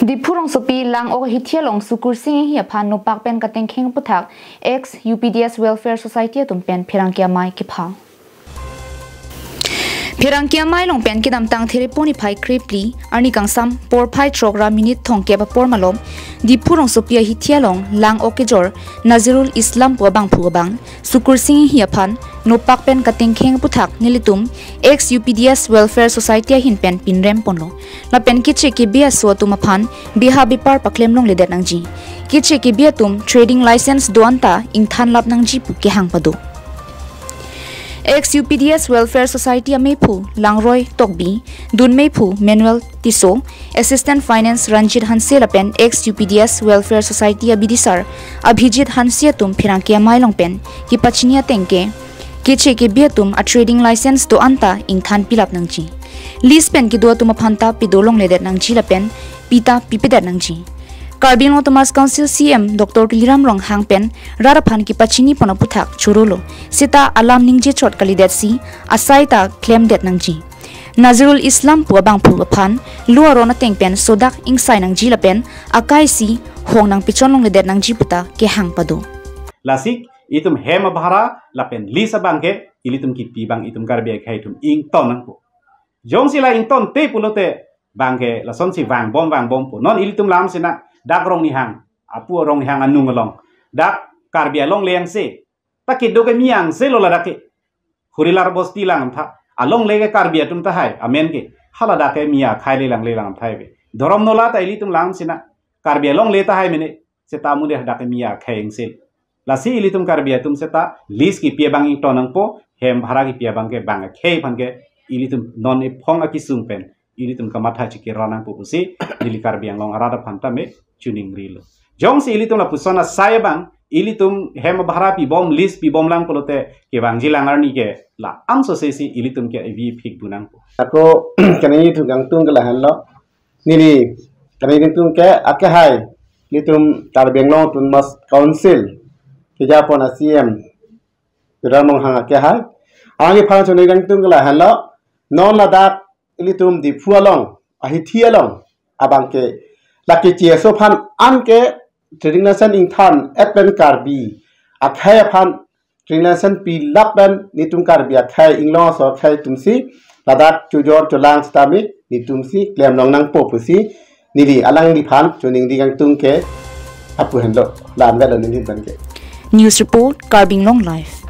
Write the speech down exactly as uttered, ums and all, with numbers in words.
Diphu rongsopi Lang-ok ahithi along Sukursing Enghi aphan nopak pen katengkheng aputhak ex U P D S Welfare Society atum pen pherangke amei kephang. Pherangke amei along pen kedamtang Therepo niphai krephli arni kangsam porphai throk ra minute thomkep apor malom Diphu rongsopi ahithi along Lang-ok kejor Nazirul Islam pu abangphu abang Sukursing Enghi aphan nopak pen katengkheng aputhak nelitum ex U P D S Welfare Society ahin pen pinrem ponlo. Lapen keche kebe aso atum aphan beha bepar paklem longledet nangji. Keche kebe atum trading license do-an ta ingthan lap nangji pu kehang pado. Ex U P D S Welfare Society ameiphu Langroi Tokbi, dunmeiphu Manuel Tisso, Assistant Finance Ranjit Hanse lapen ex U P D S Welfare Society abidisar Abhijit Hanse atum pherangke amei along pen kepachini ateng ke keche kebe atum a trading license do-an ta ingthan pilap nangji. Lease pen kedo atum aphan ta pido longledet nangji lapen pi ta pipedet nangji. Karbi Anglong Autonomous Council C E M Doctor Tuliram Ronghang pen rat aphan kepachini pon aputhak chorolo. Seta alam ningje chot kalidetsi asai ta klemdet nangji. Nazirul Islam pu abangphu aphan lo aron ateng pen sodak ingsai nangji lapen akai si hong nangpechon longledet nangji pu ta kehang pado. Lasi itum hem abhara lapen lease abang ke ilitum kipi abang itum Karbi akhei atum ington nangpo. Jongsi la ingtonte pulote abang ke lasonsi vangbom vangbompo. Non ilitum lam sina dak Rongnihang, apu Rongnihang anung along, dak Karbi alongle angse, ta kedo ke mi angse lo ladak ke. Horilar Bosti lang tha, alongle ke Karbi atum tahai, amen ke. Haladak ke mi akhei le lang le lang thai be. Dhorom nola ta ilitum lam sina Karbi alongle tahai mene, seta amu de dak ke mi akhei angse. Lasi ilitum Karbi atum seta lease kipi abang ington nangpo, hem bhara kipi abang ke bang akhei aphan ke ilitum non ephong akesung pen ilitum kamatha chikir ra nangpo pusi neli Karbi Anglong arat aphan tame chuning rilo. Jongsi ilitum lapuson asai abang ilitum hem bhara pibom, lease pibom lang pulote kevangji lang arni ke la amso sesi ilitum ke ivi phik bu nangpo. Ako kaningje thu kangtung ke lahenlo. Neli kaningje thu ke akehai ilitum Karbi Anglong Autonomous Council kejapon a C E M Tuliram Ronghang akehai. Anke phang choningje kangtung ke lahenlo. Non ladak ilitum Diphu along, ahithi along, abang ke lake G S O aphan anke trading license ingthan et pen Karbi akhei aphan trading license pilap pen nelitum Karbi akhei inglong aso akhei atumsi ladak chojor cholang sitame nelitumsi klem long nangpo pusi neli alangliphan choningje kangtung ke apu henlo, lam velo neli abang ke. News report, Karbi Anglong Live.